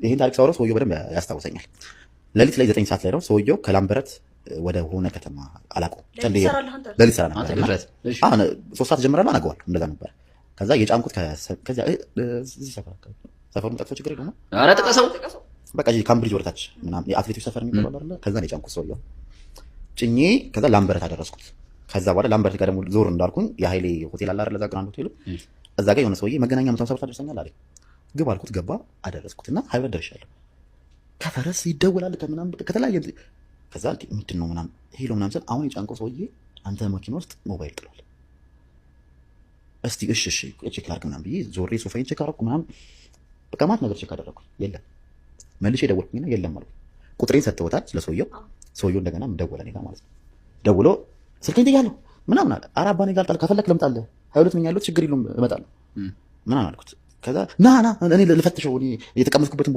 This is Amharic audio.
ይህን ታሪክ ሳወራው ሰውየው በደንብ ያስታውሰኛል። ሌሊት ላይ 9 ሰዓት ላይ ነው። ሰውየው ከላምበረት ወደ ሆነ ከተማ አላውቀውም። ሌሊት ትሰራለህ አንተ? ሌሊት ሰራ አንተ ነበር እና ድፍረት። እሺ። አሁን 3 ሰዓት ጀምራለሁ፣ አነገዋለሁ፣ እንደዛ ነበር። ከዛ የጫንኩት ከዚያ እዚህ ሰፈር አካባቢ፣ ሰፈሩን ጠቅሶ ችግር የለውም። ኧረ ጥቀሰው። ጥቀሰው። በቃ እዚህ ካምብሪጅ ወደታች ምናምን የአትሌቶች ሰፈር የሚባለው አይደለ? ከዛ ነው የጫንኩት። ሰውየው ጭኜ ከዛ ላምበረት አደረስኩት። ከዛ በኋላ ላምበረት ጋር ደግሞ ዞር እንዳልኩኝ የኃይሌ ሆቴል አለ አይደለ? እዛ ግራንድ ሆቴሉ፣ እዛ ጋር የሆነ ሰውዬ መገናኛ 150 ብር ታደርሰኛል አለኝ። ግብ አልኩት፣ ገባ፣ አደረስኩት እና 22 ደርሻለሁ። ከፈረስ ይደወላል፣ ከምናምን በቃ ከተለያየ እንትን። ከዛ እንዴ ምንድን ነው ምናምን hello ምናምን ስል አሁን የጫንከው ሰውዬ አንተ መኪና ውስጥ ሞባይል ጥሏል። እስቲ እሺ እሺ check ላድርግ ምናምን ብዬ ዞሬ ሶፋዬን check አደረኩ ምናምን፣ በቃ ማት ነገር check አደረኩ። የለም። መልሼ ደወልኩኝና የለም አልኩኝ። ቁጥሬን ሰጥተውታል ለሰውየው። ሰውየው እንደገና ደወለ እኔ ጋር ማለት ነው። ደውሎ ስልኬን ጥያለሁ ምናምን አለ። ኧረ አባ እኔ ጋር አልጣልኩም፣ ከፈለክ ልምጣልህ፣ 22 ነኝ ያለሁት፣ ችግር የለውም እመጣለሁ ምናምን አልኩት። ከዛ ና ና እኔ ልፈትሸው፣ እኔ የተቀመጥኩበትን